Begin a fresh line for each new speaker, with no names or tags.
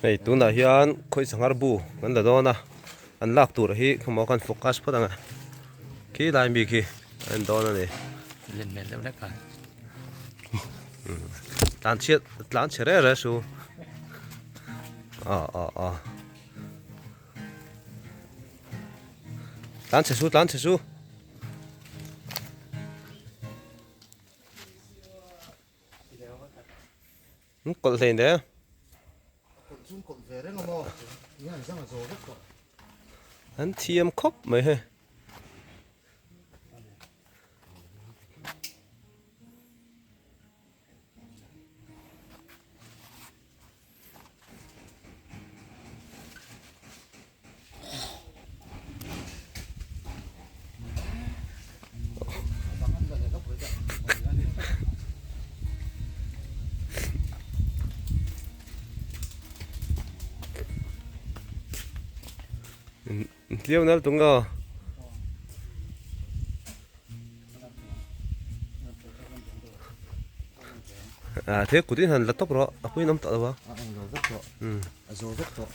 Hei tunah hian khawi sanghar bu kan la dawn a an lak tur hi khawmaw kan focus phawt ang e khi lai mi khi a en dawn a ni.
Len hmel deuh hlek a.
Tlan chhiat tlan chhe reh reh su a a a tlan chhe su tlan chhe su. An kawlh hlei hle. An thiam khawp mai hei. Tliau nal tung a. À thế kutin han la tawp rawh a puiin awm tawh lo a.
A eng lo vek tawh. A zo vek tawh.